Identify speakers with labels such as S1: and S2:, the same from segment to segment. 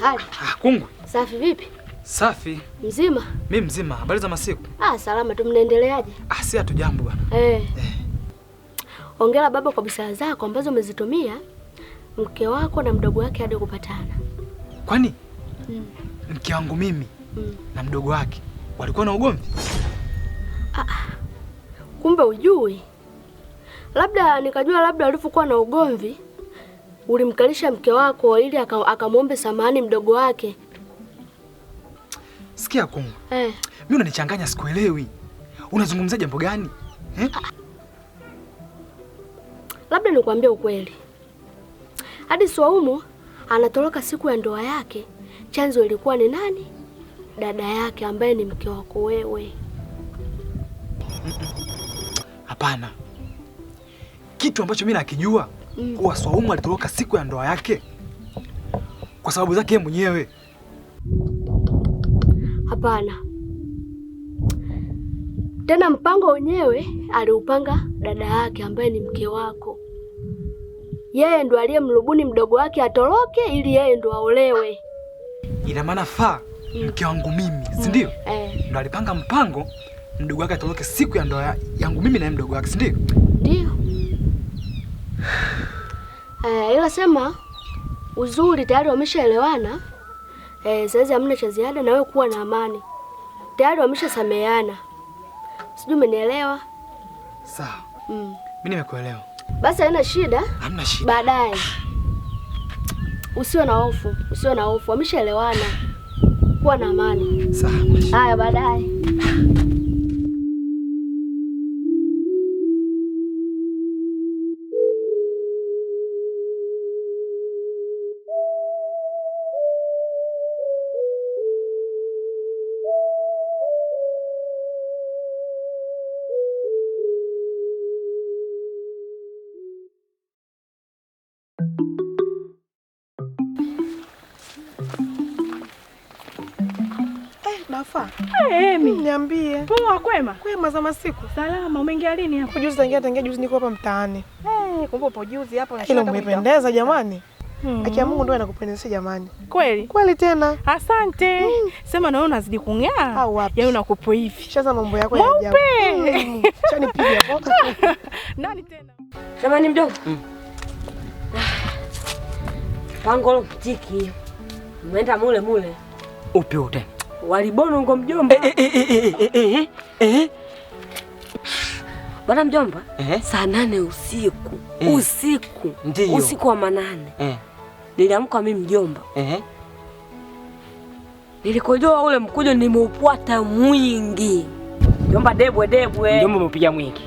S1: Hali.
S2: Ah, kungwi.
S1: Safi vipi?
S2: Safi.
S1: Mzima?
S2: Mimi mzima. Habari za masiku?
S1: Ah, salama tu, mnaendeleaje?
S2: Ah, si hatujambo bwana.
S1: Hongera baba kwa busara zako ambazo umezitumia mke wako na mdogo wake hadi kupatana.
S2: Kwani? Mke wangu mimi na mdogo wake walikuwa na ugomvi?
S1: Ah, kumbe hujui. Labda nikajua labda walivyokuwa na ugomvi ulimkalisha mke wako ili akamwombe samahani mdogo wake.
S2: Sikia kungwi. Mimi unanichanganya, sikuelewi. Unazungumzia jambo gani?
S1: Labda nikwambie ukweli. Hadi Swaumu anatoroka siku ya ndoa yake, chanzo ilikuwa ni nani? Dada yake ambaye ni mke wako wewe.
S2: Hapana. Kitu ambacho mimi nakijua kuwa Swaumu alitoroka siku ya ndoa yake kwa sababu zake yeye mwenyewe.
S1: Hapana. Tena mpango wenyewe aliupanga dada yake ambaye ni mke wako. Yeye ndo aliyemrubuni mdogo wake atoroke ili yeye ndo aolewe.
S2: Ina maana faa mke wangu mimi, si ndio? Ndo alipanga mpango mdogo wake atoroke siku ya ndoa yangu mimi na mdogo wake, si ndio?
S1: Ndio. Ila sema uzuri tayari wameshaelewana. Sasa hamna cha ziada na wewe kuwa na amani. Tayari wameshasameheana. Sijui umenielewa?
S2: Sawa. Mimi nimekuelewa.
S1: Basi haina shida.
S2: Hamna shida.
S1: Baadaye. Usiwe na hofu, usiwe na hofu. Wameshaelewana. Kuwa na amani.
S2: Sawa, hamna shida.
S1: Haya, baadaye.
S3: Emi.
S4: Niambie.
S3: Poa, kwema?
S4: Kwema za masiku.
S3: Salama, umeingia lini hapa?
S4: Juzi tangia juzi niko hapa mtaani.
S3: Kumbe upo juzi hapa unashinda.
S4: Ila umependeza jamani. Haki ya Mungu ndio anakupendezesha jamani.
S3: Kweli?
S4: Kweli tena.
S3: Asante. Sema naona unazidi kung'aa.
S4: Au wapi?
S3: Yaani unakupo hivi.
S4: Shaza mambo yako ya ajabu.
S3: Mweupe.
S4: Chanipiga hapo.
S3: Nani tena?
S5: Jamani mdogo. Pango mtiki. Umeenda mule mule.
S6: Upi ute?
S5: Walibono ngo mjomba. Bwana mjomba, saa 8 usiku. Usiku.
S6: Ndiyo.
S5: Usiku wa manane. Niliamka mimi mjomba. Nilikojoa ule mkujo nimeupwata mwingi. Mjomba debwe debwe.
S6: Mjomba umepiga mwingi.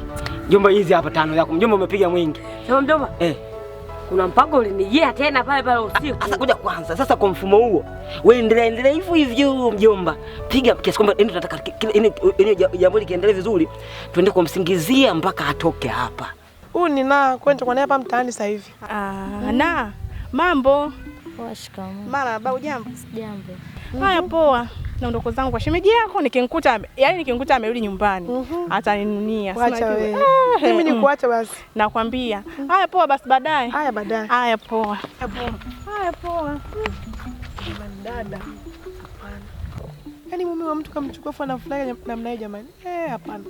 S6: Mjomba hizi hapa 5 yako. Mjomba umepiga mwingi.
S5: Sema mjomba. Kuna mpango ulinijia tena pale pale usiku.
S6: Sasa kuja kwanza. Sasa kwa mfumo huo, wewe endelea hivyo hivyo mjomba. Piga kiasi kwamba ndio tunataka ile jambo likiendelee vizuri, tuende kumsingizia mpaka atoke hapa.
S4: Huyu ni na kwenda kwa naye hapa mtaani sasa hivi.
S3: Ah, na mambo.
S7: Poa, shikamoo.
S3: Marahaba, hujambo?
S7: Sijambo.
S3: Haya poa. Naondoka zangu kwa shemeji yako nikimkuta, yaani nikimkuta amerudi nyumbani ataninunia.
S4: Acha wewe. Mimi nikuacha basi.
S3: Nakwambia. Haya poa basi baadaye.
S4: Haya baadaye.
S3: Haya poa. Haya poa.
S4: Dada. Hapana. Yaani mume wa mtu kamchukua afu anafurahi namna hiyo jamani. Hapana.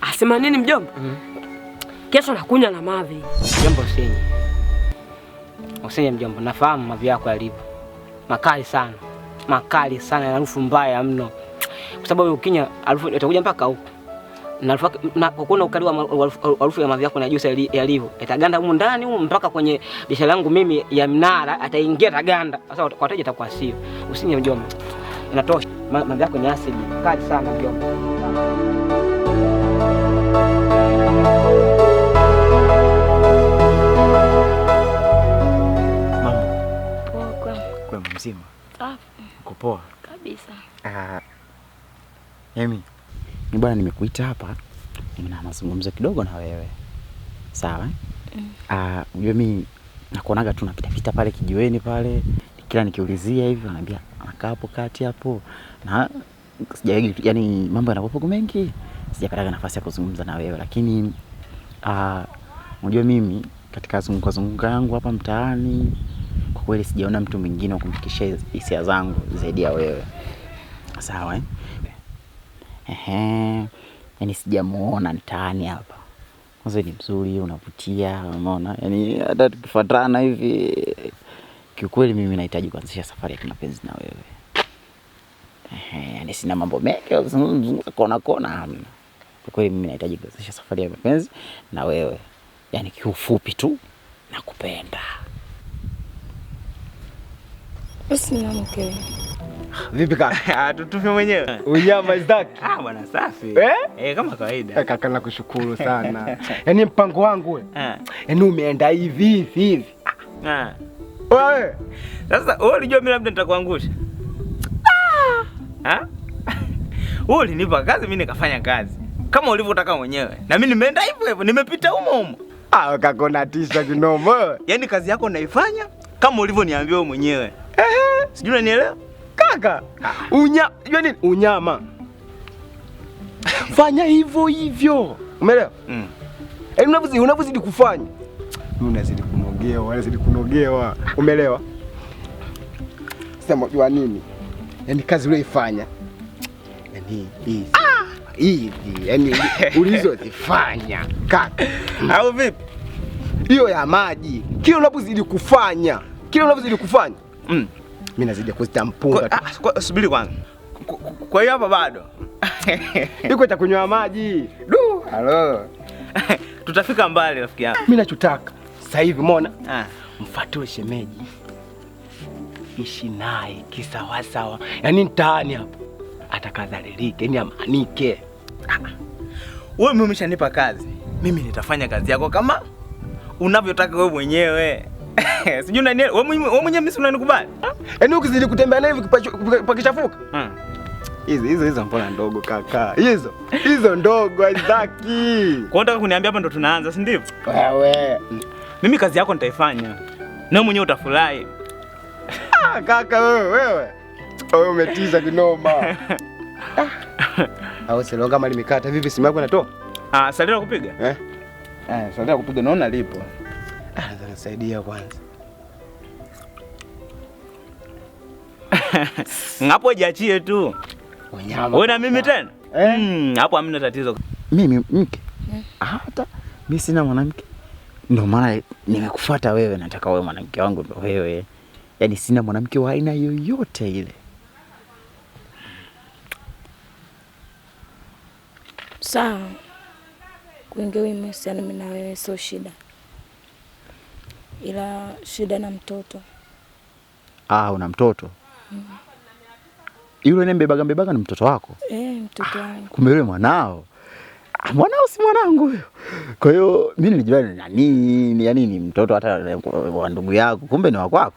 S5: Asema nini mjomba? Kesho nakunywa na mavi.
S6: Mjomba usinye. Usinye mjomba, nafahamu mavi yako yalivyo. Makali sana. Makali sana na harufu mbaya mno. Kwa sababu ukinywa harufu itakuja mpaka huko. Na harufu na kwa kuona ukali wa harufu ya mavi yako na juisi yalivyo, itaganda humu ndani humu mpaka kwenye biashara yangu mimi ya mnara ataingia taganda. Sasa kwa wateja itakuwa sio. Usinye mjomba. Inatosha. Mavi yako ni asidi. Kali sana mjomba.
S8: Mzima. Uko poa?
S7: Kabisa.
S8: Emi.
S7: Ni bwana, nimekuita hapa, nina mazungumzo kidogo na wewe. Sawa? Ah, unajua mimi nakuonaga tu napita pita pale kijiweni pale, kila nikiulizia hivi wananiambia anakaa hapo kati hapo, na sijawahi, yani mambo yanakuwa mengi, sijapata nafasi ya kuzungumza na wewe, lakini unajua mimi katika zunguka zunguka yangu hapa mtaani kwa kweli sijaona mtu mwingine wa kumfikishia hisia zangu zaidi ya wewe. Sawa eh? Ehe, yani sijamuona mtaani hapa. Kwanza ni mzuri, unavutia, umeona? Yani hata tukifuatana hivi kiukweli mimi nahitaji kuanzisha safari ya kimapenzi na wewe. Ehe, yani sina mambo mengi, zungumza kona kona hamna. Kwa kweli mimi nahitaji kuanzisha safari ya mapenzi na wewe. Yani kiufupi tu nakupenda.
S8: Sina mke.
S9: Vipi kaka?
S10: Tutufe mwenyewe.
S9: Unyama Isaac.
S10: Ah bwana safi.
S9: Eh?
S10: Eh, kama kawaida.
S9: Kaka nakushukuru sana. Yaani mpango wangu wewe. Yaani umeenda hivi hivi hivi.
S10: Ah.
S9: Wewe.
S10: Sasa wewe ulijua mimi labda nitakuangusha. Ah. Wewe ulinipa kazi mimi nikafanya kazi. Kama ulivyotaka mwenyewe. Na mimi nimeenda hivyo hivyo, nimepita humo humo.
S9: Ah, kaka unatisha kinoma.
S10: Yaani kazi yako naifanya kama ulivyoniambia wewe mwenyewe.
S9: Ehe.
S10: Sijui unanielewa?
S9: Kaka, unajua nini? Unyama. Fanya hivyo hivyo. Umeelewa?
S10: Mm.
S9: Yaani unavyozidi kufanya, unazidi kunogewa, unazidi kunogewa. Umeelewa? Sasa unajua nini? Yaani kazi uliyoifanya. Yaani hizi. Hizi, yaani ulizozifanya kaka.
S10: Au vipi?
S9: Hiyo ya maji. Kila unapozidi kufanya, kila unavyozidi kufanya.
S10: Mm.
S9: Mimi nazidi kuzitampunga tu.
S10: Subiri kwanza. Kwa hiyo hapa bado
S9: iko cha kunywa maji. Du, halo.
S10: Tutafika mbali rafiki yangu.
S9: Mimi nachotaka sasa hivi umeona? Mfuatue shemeji. Ishi naye kisawasawa. Yaani mtaani hapo atakadhalilike, yaani amanike.
S10: Wewe mimi umeshanipa kazi. Mimi nitafanya kazi yako kama unavyotaka wewe mwenyewe. Sijui unanielewa. Wewe mwenyewe mimi si unanikubali?
S9: Yaani ukizidi kutembea naye hivi pakichafuka. Hizo hizo hizo mbona ndogo kaka. Hizo hizo ndogo Isaac.
S10: Kwa hiyo unataka kuniambia hapa ndo tunaanza, si ndivyo?
S9: Wewe.
S10: Mimi kazi yako nitaifanya. Na wewe mwenyewe utafurahi.
S9: Ah kaka wewe wewe. Wewe umetiza kinoma. Au sio kama limekata vipi simu yako inatoa?
S10: Ah, salio kupiga?
S9: Eh.
S10: Eh, salio kupiga naona lipo.
S9: Ah, nisaidia kwanza.
S10: Ngapo jiachie tu.
S9: Unyama.
S10: Wewe na mimi tena? Hapo hamna tatizo.
S7: Mimi mke? Hata mimi sina mwanamke. Ndio maana nimekufuata wewe, nataka wewe mwanamke wangu ndio wewe. Yaani sina mwanamke wa aina yoyote ile.
S8: Sawa. Kuingia mahusiano mimi na wewe sio shida. Ila shida na mtoto.
S7: Ah, una mtoto? Yule nembebaga mbebaga ni mtoto wako?
S8: Eh, mtoto wangu.
S7: Kumbe yule mwanao. Mwanao si mwanangu huyo. Kwa hiyo mimi nilijua ni nani, yani ni mtoto hata wa ndugu yako, kumbe ni wa kwako.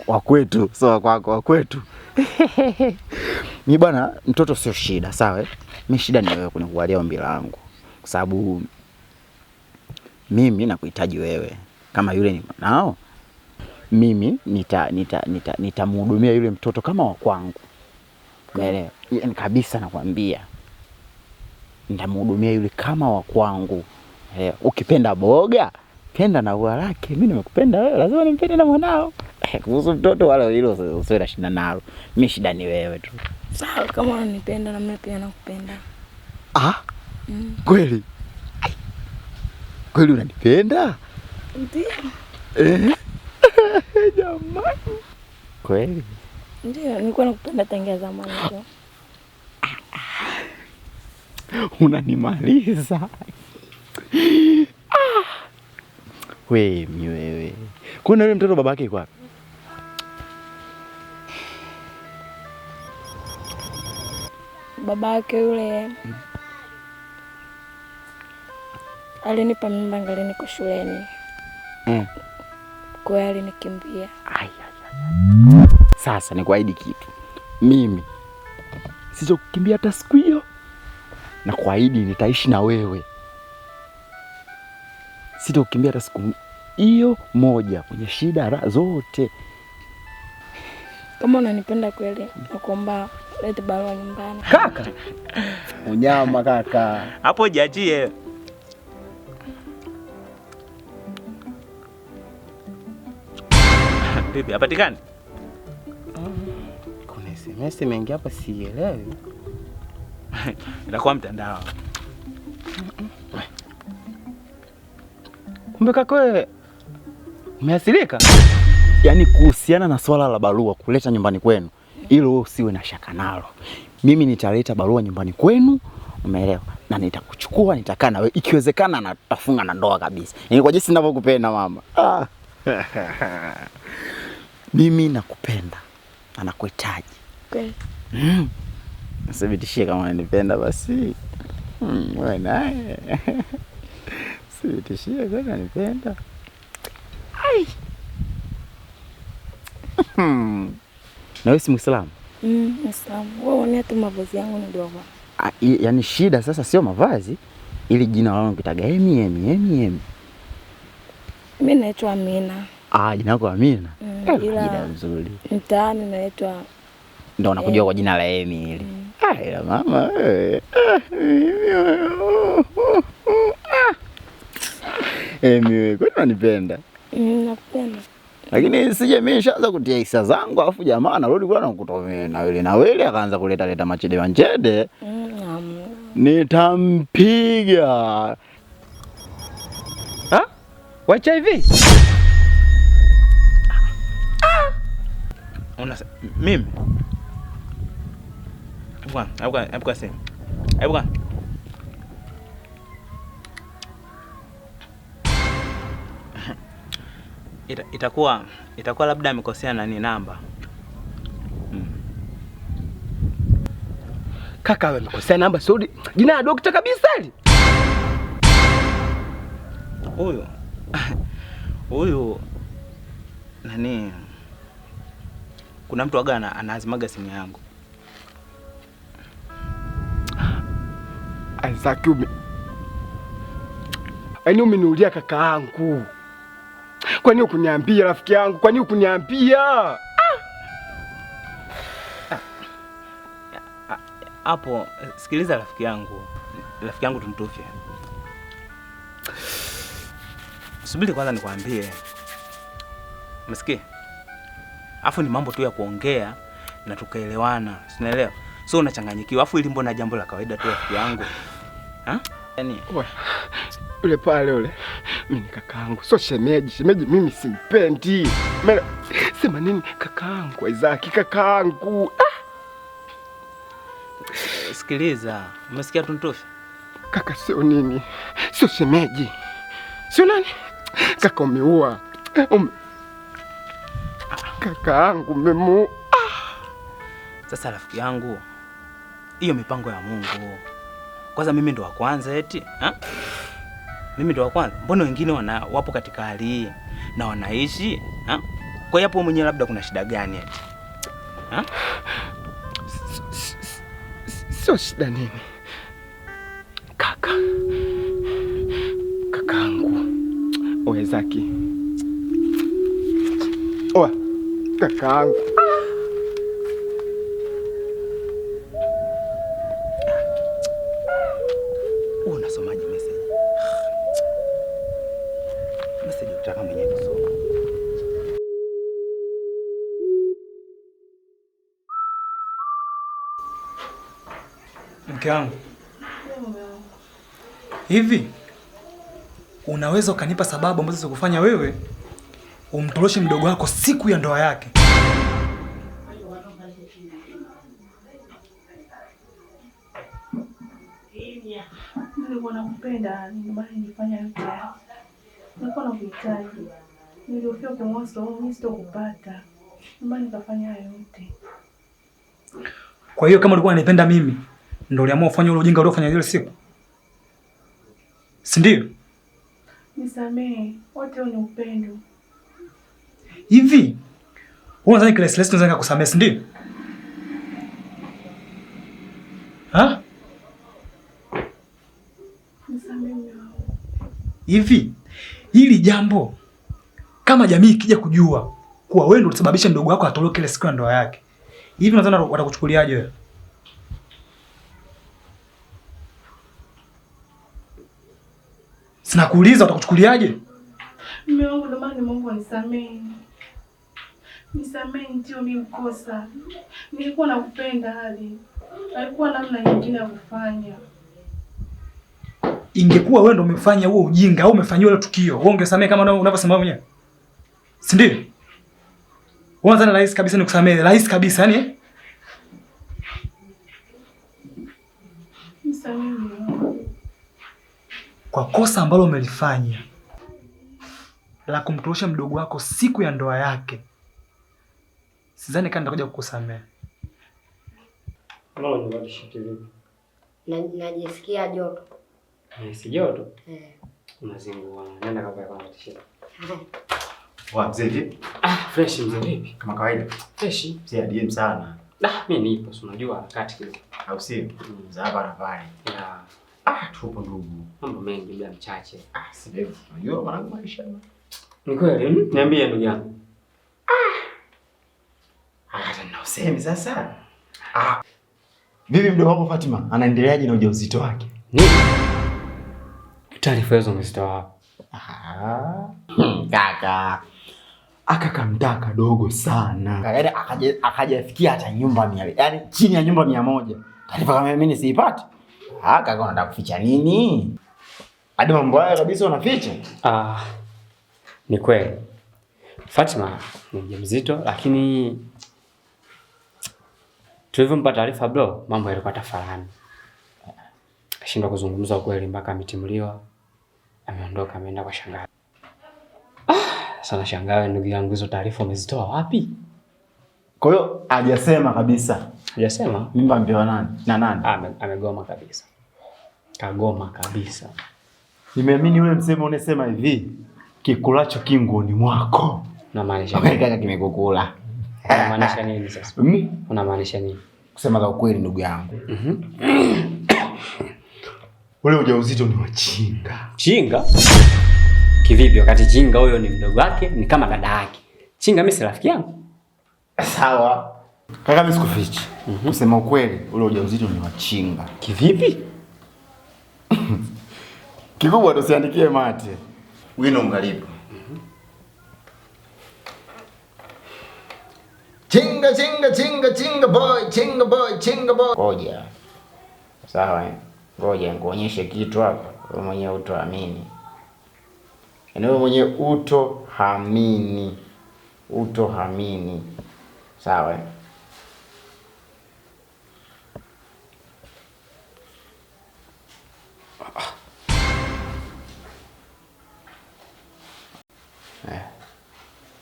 S7: Wa kwetu, sio wa kwako, wa kwetu. Mimi bwana, mtoto sio shida, sawa? Mimi shida ni wewe kunikubalia ombi langu. Kwa sababu mimi nakuhitaji wewe. Kama yule ni mwanao, mimi nitamhudumia yule mtoto kama wa kwangu. Umeelewa? Yaani kabisa nakwambia. Nitamhudumia yule kama wa kwangu. Ukipenda boga, penda na ua lake. Mimi nimekupenda wewe, lazima nimpende na mwanao. Kuhusu mtoto wala hilo usiwe na shida nalo. Mimi shida ni wewe tu.
S8: Sawa, kama unanipenda na mimi pia nakupenda.
S7: Ah? Kweli? Kweli unanipenda?
S8: Ndio.
S7: Jamani. Kweli?
S8: Ndio, nilikuwa nakupenda tangia zamani tu.
S7: Unanimaliza. Wewe mi wewe. Kuna yule mtoto babake yuko wapi?
S8: Babake yule alinipa mimba ngali niko shuleni. Kwa hiyo alinikimbia.
S7: Ai. Sasa nikuahidi kitu. Mimi sizokukimbia hata siku hiyo. Na kuahidi nitaishi na wewe. Sitokimbia hata siku hiyo moja kwenye shida raha zote.
S8: Kama unanipenda kweli, nakuomba lete barua nyumbani.
S9: Kaka.
S7: Unyama kaka.
S10: Hapo jiachie. Bibi, hapatikani?
S9: Kuna SMS imeingia hapa sielewi.
S10: Inakuwa mtandao.
S9: Kumbe kaka wewe umeathirika?
S7: Yaani kuhusiana na swala la barua kuleta nyumbani kwenu, hilo wewe usiwe na shaka nalo. Mimi nitaleta barua nyumbani kwenu, umeelewa? Na nitakuchukua, nitakaa na wewe. Ikiwezekana na tutafunga na ndoa kabisa. Yaani kwa jinsi ninavyokupenda mama. Ah. Mimi nakupenda na nakuhitaji.
S8: Kweli.
S7: Nisibitishie kama unanipenda basi. Wewe naye. Sibitishie kama unanipenda. Ai. Na wewe si Muislamu?
S8: Muislamu. Wewe unaona tu mavazi yangu ndio.
S7: Yaani shida sasa sio mavazi, ili jina lao nikitaga Emi Emi Emi Emi.
S8: Mimi naitwa Amina.
S7: Ah, jina lako Amina?
S8: Ila
S7: jina nzuri.
S8: Mtaani naitwa
S7: ndio unakujua kwa jina la Emi ile. Ah, ila mama wewe. Emi wewe, kwani unanipenda?
S8: Nakupenda.
S7: Lakini sije mimi nishaanza kutia hisa zangu alafu jamaa anarudi kula na kutomea na yule na wele akaanza kuleta leta machede manchede. Nitampiga.
S9: Ha? Wa HIV?
S10: Una mimi? Bwana, hebu sema. Hebu bwana. Itakuwa labda amekosea nani namba.
S9: Kaka wewe amekosea namba, sio jina la dokta kabisa hili.
S10: Huyo. Huyo nani? Kuna mtu aga anaazimaga simu yangu.
S9: Isaac ume. Yaani umeniulia kaka yangu. Kwa nini hukuniambia rafiki yangu? Kwa nini hukuniambia?
S10: Hapo sikiliza rafiki yangu. Rafiki yangu tumtufie. Subiri kwanza nikwambie. Umesikia? Afu ni mambo tu ya kuongea na tukaelewana. Unaelewa? So unachanganyikiwa. Afu ili mbona jambo la kawaida tu rafiki yangu. Ha? Yaani
S9: yule pale yule. Mimi ni kakaangu, sio shemeji. Shemeji mimi simpendi. Mimi sema nini kakaangu Isaac, kakaangu.
S10: Sikiliza, umesikia tuntufi?
S9: Kaka sio nini? Sio shemeji. Sio nani? Kaka umeua. Kakaangu umemu.
S10: Sasa rafiki yangu, hiyo mipango ya Mungu. Kwanza mimi ndo wa kwanza eti? Ha? Mimi ndo wa kwanza. Mbona wengine wapo katika hali hii na wanaishi? Ha? Kwa hiyo hapo mwenyewe labda kuna shida gani eti? Ha?
S9: Sio shida nini? Kaka. Kakaangu. Oe Zaki. Oe. Kakaangu.
S10: Unasomaje message? Message utaka mwenyewe kusoma.
S2: Mke wangu. Hivi unaweza ukanipa sababu ambazo zikufanya wewe umtoroshe mdogo wako siku ya ndoa yake?
S3: Nilikuwa nakupenda, ndio maana nilifanya yote haya. Nilikuwa nakuhitaji. Nilihofia kumwoa mimi sitokupata. Ndio maana nikafanya hayo yote.
S2: Kwa hiyo kama ulikuwa unanipenda mimi, ndio uliamua ufanye ule ujinga uliofanya ile siku? Si ndio?
S3: Nisamee, wote ni upendo.
S2: Hivi wewe unadhani kile Celeste unaweza kukusamehe, si ndio? Ha? Hivi hili jambo kama jamii ikija kujua kuwa wewe ndio ulisababisha mdogo wako atoroke ile siku ya ndoa yake, hivi unadhani watakuchukuliaje wewe? Sina kuuliza, watakuchukuliaje?
S3: Mume wangu, ndio maana nimeomba unisamehe. Nisamehe, ndio mimi mkosa. Nilikuwa nakupenda Ali. Haikuwa namna nyingine ya kufanya.
S2: Ingekuwa wewe ndio umefanya huo ujinga au umefanyiwa ile tukio, wewe ungesamehe kama unavyosema mwenyewe? Si ndio? Wewe unadhani rahisi kabisa nikusamehe, rahisi kabisa yani?
S3: Nisamehe mume wangu.
S2: Kwa kosa ambalo umelifanya la kumtorosha mdogo wako siku ya ndoa yake, sidhani kama nitakuja kukusamehe.
S11: Najisikia joto.
S6: Si joto? Unazingua. Nenda kavae kwanza t-shirt.
S7: Wa mzee vipi?
S6: Ah, fresh mzee vipi?
S7: Kama kawaida.
S6: Fresh.
S7: Mzee adimu sana.
S6: Ah, mimi nipo, si unajua harakati kidogo.
S7: Au sio? Za hapa na pale.
S6: Yeah.
S7: Ah, tupo ndugu.
S6: Mambo mengi bila mchache.
S7: Ah, si ndio. Unajua mwanangu maisha.
S6: Ni kweli? Niambie ndugu yangu.
S7: Ah, hata nina usemi sasa. Ah. Vipi mdogo wako Fatima anaendeleaje na ujauzito wake?
S6: Nini? Taarifa hizo umezitoa wapi?
S7: Ah, kaka. Akakamtaka dogo sana. Yaani akajafikia hata nyumba 100. Yaani chini ya nyumba 100. Taarifa kama mimi nisiipate. Ah, kaka unataka kuficha nini? Hadi mambo haya kabisa unaficha?
S6: Ah. Ni kweli. Fatima ni mjamzito lakini tulivyompa taarifa bro, mambo yalikuwa tafarani. Akashindwa kuzungumza ukweli mpaka ametimuliwa. Ameondoka ameenda kwa shangazi. Ah, sana shangazi ndugu yangu, hizo taarifa umezitoa wapi?
S7: Kwa hiyo hajasema kabisa.
S6: Hajasema?
S7: Mimba ampewa nani? Na nani?
S6: Amegoma kabisa. Kagoma kabisa.
S7: Nimeamini yule msemo unasema hivi, kikulacho kinguoni mwako.
S6: Unamaanisha nini?
S7: Kaka kimekukula.
S6: Unamaanisha nini sasa? Unamaanisha nini?
S7: Kusema la ukweli ndugu yangu. Ule ujauzito ni wa Chinga.
S6: Chinga? Kivipi wakati Chinga huyo ni mdogo wake, ni kama dada yake. Chinga mimi si rafiki yangu.
S7: Sawa. Kaka mimi sikufichi. Kusema ukweli ule ujauzito ni wa Chinga.
S6: Kivipi?
S7: Kikubwa tusiandikie mate. Wino ungalipo. Chinga chinga chinga chinga boy, chinga boy, chinga boy. Ngoja. Sawa eh? Ngoja nikuonyeshe kitu hapa. Wewe mwenyewe utoamini. Yaani wewe mwenyewe utohamini. Utohamini. Sawa eh?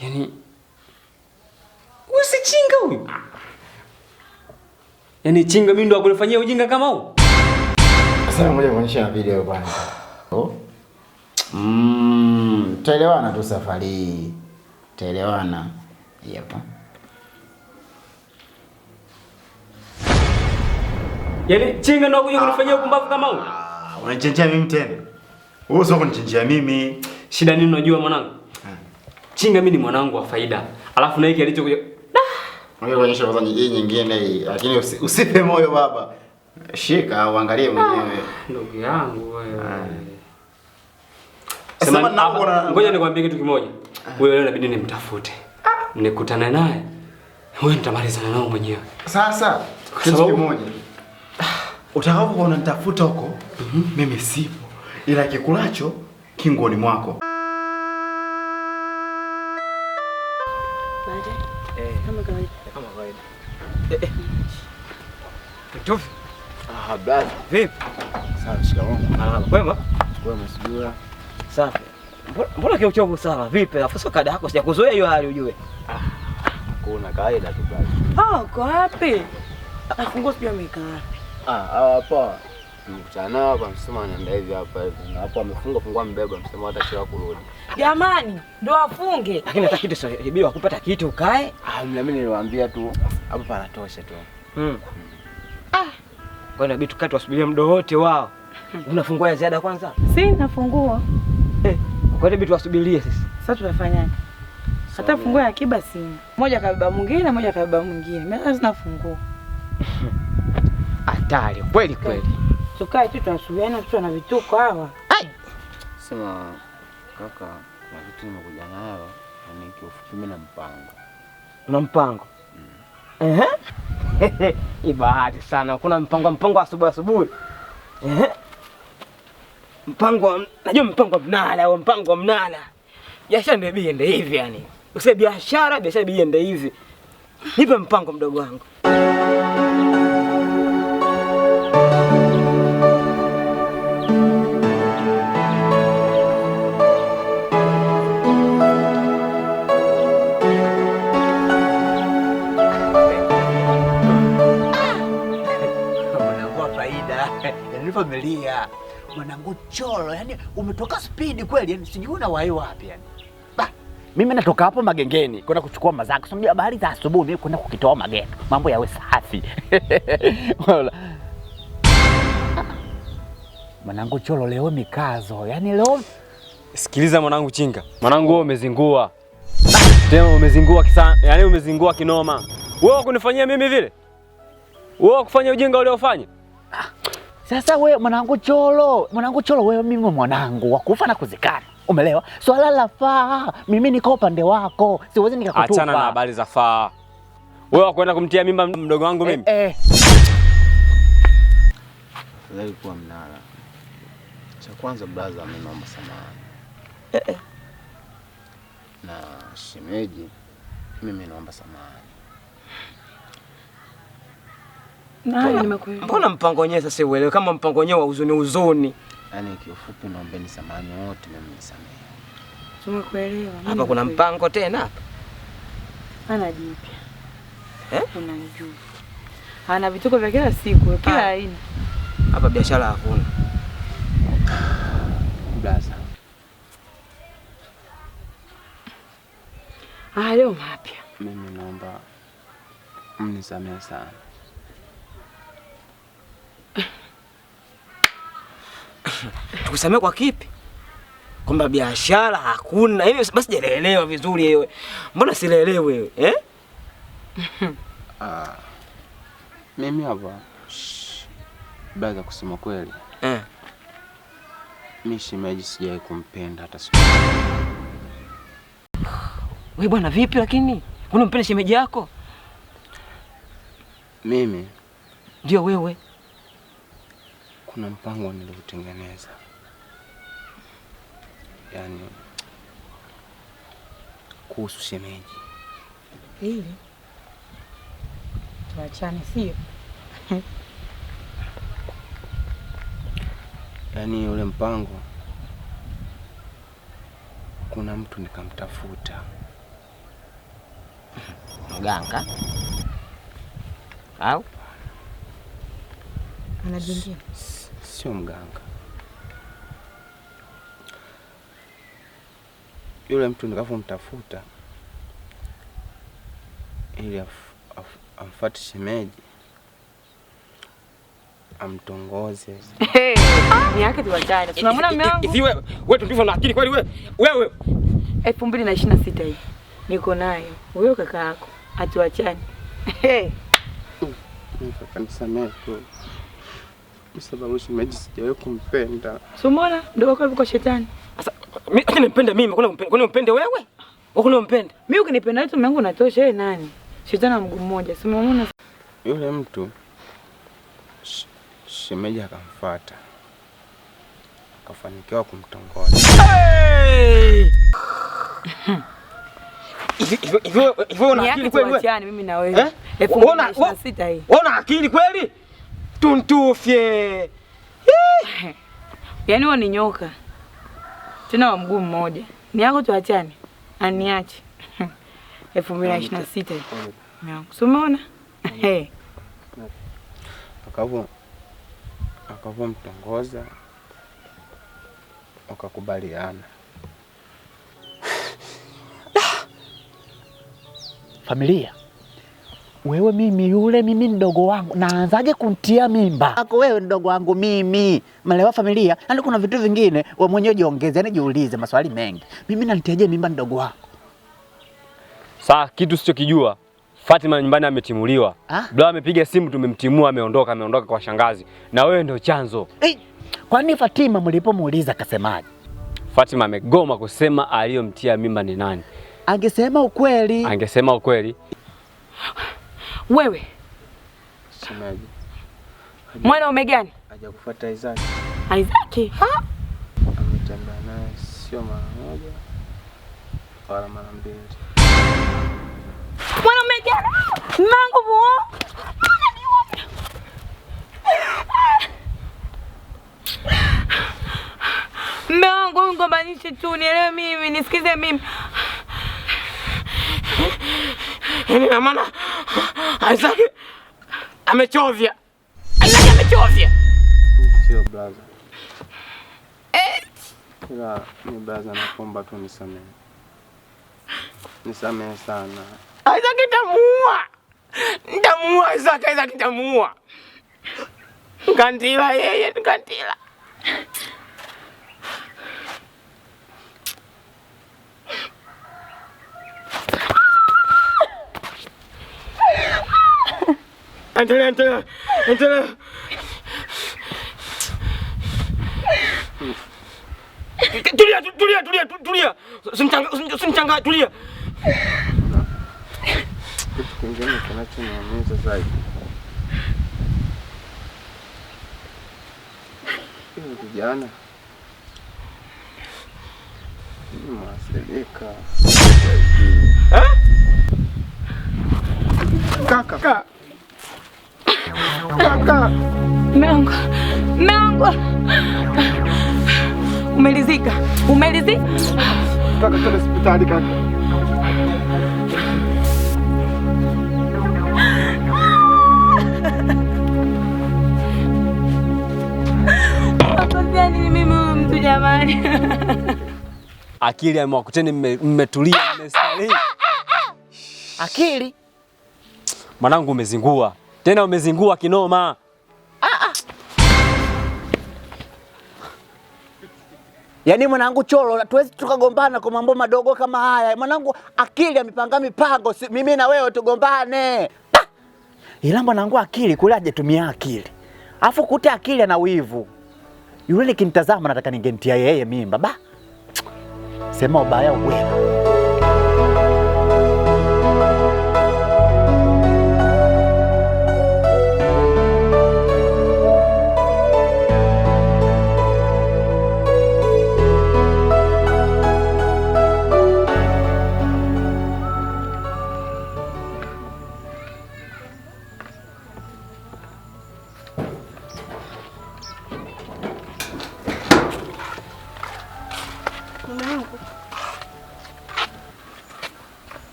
S6: Yaani usichinga huyu. Yaani Chinga mimi ndo akulifanyia ujinga kama huu?
S7: Sasa ngoja kuonyesha na video kwanza. Oh. Taelewana tu safari hii. Taelewana. Hapa.
S6: Yaani Chinga ndo akuja kunifanyia upumbavu kama huu?
S7: Unanichenjea mimi tena? Wewe sio kunichenjea mimi.
S6: Shida nini unajua mwanangu? Chinga mimi ni mwanangu wa faida. Alafu na hiki alichokuja.
S7: Ngoja kuonyesha kwanza hii nyingine hii, lakini usipe moyo baba. Shika uangalie mwenyewe.
S6: Ndugu yangu wewe. Sema ngoja nikwambie kitu kimoja. Wewe leo inabidi nimtafute. Nikutane naye. Wewe nitamalizana nao mwenyewe.
S7: Sasa kitu kimoja. Utakapokuwa unanitafuta huko, mimi sipo. Ila kikulacho kingoni mwako.
S4: Kama kawaida.
S2: Kama kawaida. Mtufi.
S7: Ah, brother.
S6: Vipi?
S7: Sawa, shikamoo.
S6: Marhaba. Kwema?
S7: Kwema sijui.
S6: Safi. Mbona kiuchovu sana? Vipi? Alafu sio kada yako sijakuzoea hiyo hali ujue.
S7: Ah, kuna kawaida tu brother.
S4: Ah, uko wapi? Afunguo sijui amekaa wapi.
S9: Ah, hapa. Nimekutana nao hapa msema anaenda hivi hapa hivi. Na hapo amefunga fungua mbeba msema hatachelewa kurudi.
S4: Jamani, ndo afunge.
S6: Lakini hata kitu sio ibiwa kupata kitu ukae.
S9: Ah, mimi niliwaambia tu hapo panatosha tu.
S6: Ah. Kwa nini inabidi tukae tuwasubirie muda wote wao? Unafungua ya ziada kwanza?
S3: Si nafungua.
S6: Kwa hiyo tuwasubirie sisi.
S8: Sasa tutafanyaje? Hata funguo ya akiba sina. Moja kabeba mwingine, moja kabeba mwingine. Mimi sasa sina funguo.
S6: Hatari kweli kweli.
S8: Tukae tu tunasubiana tu na vituko hawa.
S6: Ai.
S11: Sema kaka, kuna kitu nimekuja nayo, yani kiufupi mimi na mpango.
S6: Una mpango? Ehe. Ibahati sana. Kuna mpango asubuhi asubuhi. Ehe. Mpango, najua mpango mnala au mpango mnala. Biashara ndio biende hivi yani. Usije biashara biende hivi. Nipe mpango mdogo wangu.
S7: Mwanangu faida. Yaani familia. Mwanangu cholo, yani umetoka speed kweli, yani sijui unawahi wapi yani. Bah, mimi natoka hapo magengeni kwenda kuchukua mazako. Sio habari za asubuhi mimi kwenda kukitoa magendo. Mambo yawe safi. Mwanangu cholo leo mikazo. Yani leo
S12: sikiliza mwanangu Chinga. Mwanangu wewe umezingua. Tena umezingua kisa, yani umezingua kinoma. Wewe kunifanyia mimi vile? Wewe kufanya ujinga uliofanya?
S7: Sasa wewe mwanangu cholo wewe mimi mwanangu wakufa na kuzikana. Umeelewa? Swala la faa, mimi niko upande wako. Siwezi nikakutupa.
S12: Achana na habari za faa. Wewe kwenda kumtia mimba mdogo wangu mimi?
S11: Afadhali kuwa mnara. Cha kwanza brother, mimi naomba samahani. Na shemeji, mimi naomba samahani.
S8: Na nimekuelewa.
S6: Mbona mpango wenyewe sasa uelewe kama mpango wenyewe wa huzuni huzuni.
S11: Yaani kiufupi naombeni samahani wote, mimi nisamehe.
S8: Tumekuelewa.
S6: Hapa kuna mpango tena hapa.
S8: Ana jipya. Eh? Unanijua. Ana vituko vya kila siku, kila aina.
S6: Hapa biashara hakuna.
S11: Blaza.
S8: Ah, leo mapya.
S11: Mimi naomba mnisamehe sana.
S6: Tukusamee kwa kipi? Kwamba biashara hakuna. Hivi basi sijaelewa vizuri wewe. Mbona sielewi wewe? Eh?
S11: Mimi hapa brother, kusema kweli. Mimi shemeji sijawahi kumpenda hata siku.
S6: Wewe bwana vipi lakini? Unampenda shemeji yako?
S11: Mimi
S6: ndio wewe.
S11: Kuna mpango niliotengeneza. Yaani kuhusu shemeji.
S8: Ili tuachane sio?
S11: Yaani ule mpango kuna mtu nikamtafuta.
S6: Mganga? Au?
S8: Anajingia.
S11: Sio mganga. Yule mtu nikafumtafuta ili amfuate shemeji amtongoze.
S8: Hey, ni yake tuachane. Tunamwona mume wangu.
S6: Hivi wewe, wewe ndivyo na akili kweli wewe? Wewe
S8: 2026 hii. Niko naye. Huyo kaka yako. Atuachane. Hey.
S11: Kaka nisamehe tu. Kwa sababu shemeji sijawahi kumpenda.
S8: Si umeona ndio wako kwa shetani.
S6: Sasa mimi acha nimpende mimi, kwani umpende wewe? Wewe kwani umpende?
S8: Mimi ukinipenda tu mume wangu natosha, yeye nani? Shetani wa mguu mmoja. Si umeona?
S11: Yule mtu shemeji akamfuata. Akafanikiwa kumtongoza.
S6: Hey! Hivi una akili kweli wewe?
S8: Mimi na wewe. 2026 hii.
S6: Una akili kweli? Tuntufye.
S8: Yaani wewe ni nyoka. Tena wa mguu mmoja. Ni yako tuachane. Aniache. 2026 hii. Si umeona?
S11: Akavomtongoza wakakubaliana.
S7: Familia. Wewe mimi yule mimi mdogo wangu naanzaje kuntia mimba? Ako wewe mdogo wangu mimi. Malewa familia, yaani kuna vitu vingine wewe mwenyewe jiongeze, yaani jiulize maswali mengi. Mimi nantiaje mimba mdogo wangu?
S12: Sasa kitu sichokijua, Fatima nyumbani ametimuliwa. Bla amepiga simu tumemtimua, ameondoka kwa shangazi. Na wewe ndio chanzo.
S7: Kwani Fatima mlipomuuliza akasemaje?
S12: Fatima amegoma kusema aliyomtia mimba ni nani.
S7: Angesema ukweli.
S12: Angesema ukweli.
S8: Wewe
S11: Shemeji.
S8: Mwanaume gani?
S11: Hajakufuata Isaac.
S8: Isaac? Ha?
S11: Ametembea naye sio mara moja wala mara mbili.
S8: Mwanaume gani? Mangu muo. Mume wangu mgombanishe tu, nielewe mimi, nisikize mimi.
S6: Yaani na maana Isaac amechovya. Isaac amechovya.
S11: Sio brother. Ila ni brother, nakuomba tu nisamehe. Nisamehe sana.
S6: Isaac nitamuua. Nitamuua Isaac, Isaac nitamuua. Ngandila yeye, ngandila. Endelea, endelea, endelea. Tulia, tulia, tulia, tulia. Usimchanga, tulia.
S11: Kitu kingine kinachoniumiza zaidi, huyu kijana ni mwasilika.
S9: Kaka. Kaka.
S8: Mungu. Mungu. Umelizika. Umelizika.
S9: Kaka, twende hospitali kaka.
S8: Nakosea nini mimi huyu mtu jamani?
S12: Akili amewakuteni mmetulia, mmestarehe.
S7: Akili?
S12: Mwanangu umezingua. Tena umezingua kinoma.
S7: Yaani mwanangu Cholo, tuwezi tukagombana kwa mambo madogo kama haya. Mwanangu akili amepanga mipango, si, mimi na wewe tugombane. Ila mwanangu akili kule hajatumia akili. Afu kuta akili ana wivu. Yule nikimtazama nataka ningemtia yeye mimba. Ba. Sema ubaya ubwela.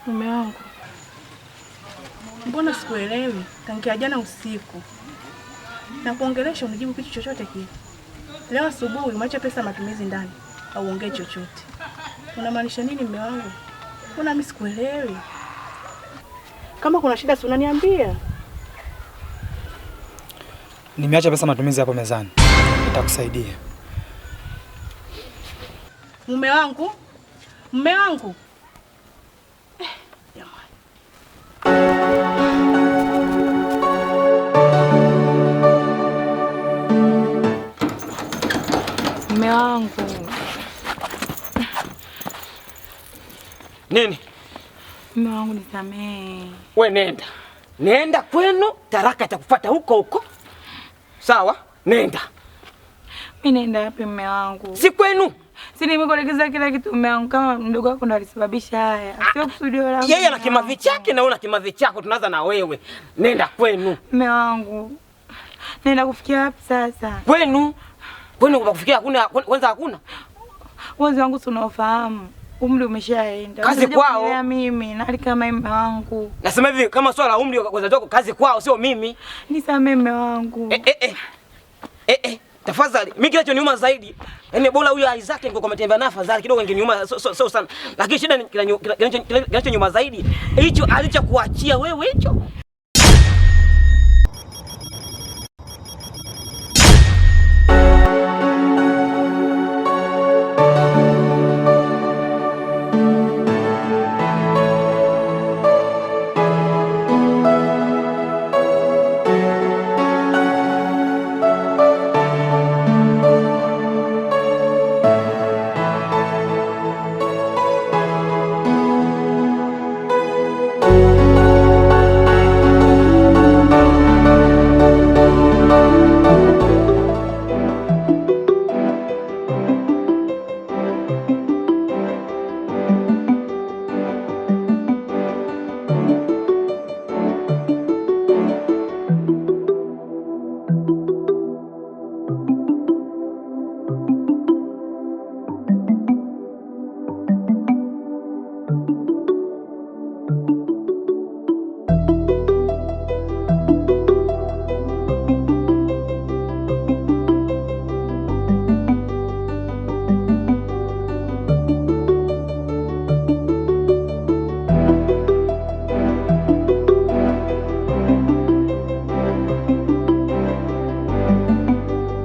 S3: Mume wangu, mbona sikuelewi? Tangia jana usiku na kuongelesha unijibu kitu chochote kile. Leo asubuhi umeacha pesa matumizi ndani, au uongee chochote. Unamaanisha nini mume wangu? Mbona mimi sikuelewi? Kama kuna shida si unaniambia.
S2: Nimeacha pesa matumizi hapo mezani. Nitakusaidia.
S3: Mume wangu? Mume wangu?
S8: Mume wangu.
S6: Nini?
S8: Mume wangu nisamee.
S6: We nenda. Nenda kwenu, taraka itakufuata huko huko. Sawa? Nenda.
S8: Mimi naenda wapi mume wangu?
S6: Si kwenu.
S8: Si nimekuelekeza kila kitu mume wangu, kama mdogo wako ndo alisababisha haya. Sio kusudio langu.
S6: Yeye ana kimavi chake na wewe una kimavi chako, tunaanza na wewe. Nenda kwenu.
S8: Mume wangu. Nenda kufikia wapi sasa?
S6: Kwenu. Kwenu kufikia hakuna, kwanza hakuna.
S8: Uwezo wangu si unaofahamu. Umri umeshaenda.
S6: Kazi kwao.
S8: Mimi nali kama mume wangu.
S6: Nasema hivi kama swala la umri kwa wazazi wako, kazi kwao sio mimi.
S8: Nisamee mume wangu.
S6: Tafadhali, mimi kinachoniuma zaidi, yaani bora huyo Isaac ningekuwa ametembea naye afadhali kidogo ingeniuma so sana. Lakini shida ni kinachoniuma zaidi, hicho alichokuachia wewe hicho.